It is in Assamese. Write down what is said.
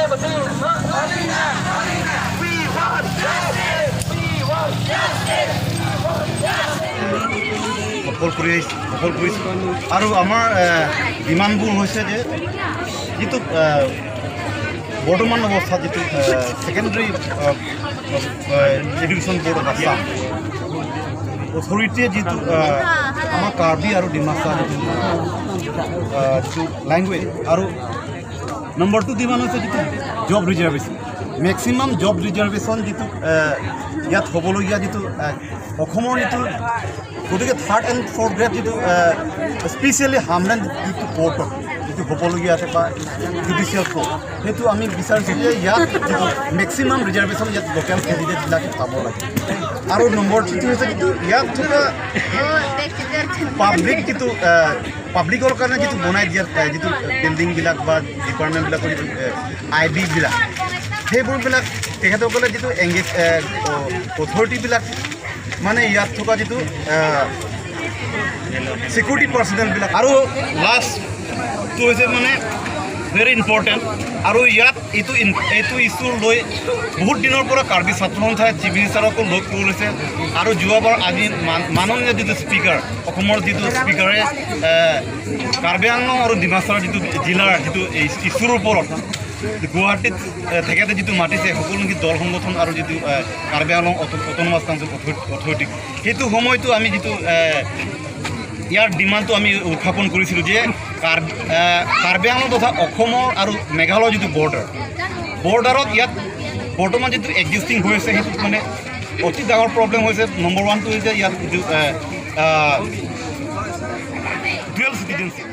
We want justice. We want justice. We want justice. সফল কৰি আহিছে, সফল কৰিছোঁ। আৰু আমাৰ ডিমাণ্ডবোৰ হৈছে যে যিটো বৰ্তমান অৱস্থাত যিটো Secondary Education Board of Assam অথৰিটিয়ে যিটো আমাৰ কাৰ্বি আৰু ডিমাচা যিটো লেংগুৱেজ, আৰু নম্বৰ 2 ডিমাণ্ড হৈছে যিটো job reservation, maximum job reservation যিটো ইয়াত হ'বলগীয়া যিটো অসমৰ যিটো, গতিকে থাৰ্ড এণ্ড ফ'ৰ্থ গ্ৰেড যিটো স্পেচিয়েলি হামৰেণ যিটো কোৰ্টত যিটো হ'বলগীয়া আছে বা জুডিচিয়েল কোৰ্ট, সেইটো আমি বিচাৰিছোঁ যে ইয়াত যিটো মেক্সিমাম ৰিজাৰ্ভেশ্যন ইয়াত লোকেল কেণ্ডিডেটবিলাকে পাব লাগে। আৰু নম্বৰ 3টো হৈছে যিটো ইয়াত থকা পাব্লিক, যিটো পাব্লিকৰ কাৰণে যিটো বনাই দিয়া যিটো বিল্ডিংবিলাক বা ডিপাৰ্টমেণ্টবিলাকৰ যিটো আই বিবিলাক, সেইবোৰবিলাক তেখেতসকলে যিটো এংগেজ অথৰিটিবিলাক, মানে ইয়াত থকা যিটো ছিকিউৰিটি পাৰ্চনেলবিলাক। আৰু লাষ্টটো হৈছে মানে ভেৰি ইম্পৰ্টেণ্ট, আৰু ইয়াত এইটো ইছ্যু লৈ বহুত দিনৰ পৰা কাৰ্বি ছাত্ৰ সন্থাই চিফ মিনিষ্টাৰকো লগ কৰিছে। আৰু যোৱাবাৰ আজি মাননীয় যিটো স্পীকাৰ, অসমৰ যিটো স্পীকাৰে কাৰ্বি আংলং আৰু ডিমাচাৰ যিটো জিলাৰ যিটো ইছ্যুৰ ওপৰত গুৱাহাটীত তেখেতে যিটো মাতিছে সকলো নেকি দল সংগঠন আৰু যিটো কাৰ্বি আংলং অট'নমাছ কাউন্সিল অথৰিটিক, সেইটো সময়তো আমি যিটো ইয়াৰ ডিমাণ্ডটো আমি উত্থাপন কৰিছিলোঁ যে কাৰ্বি আংলং তথা অসমৰ আৰু মেঘালয়ৰ যিটো বৰ্ডাৰত ইয়াত বৰ্তমান যিটো এক্সিষ্টিং হৈ আছে, সেইটো মানে অতি ডাঙৰ প্ৰব্লেম হৈছে। নম্বৰ 1টো হৈছে ইয়াত যিটো ডুৱেল চিটিজেনশ্বিপ।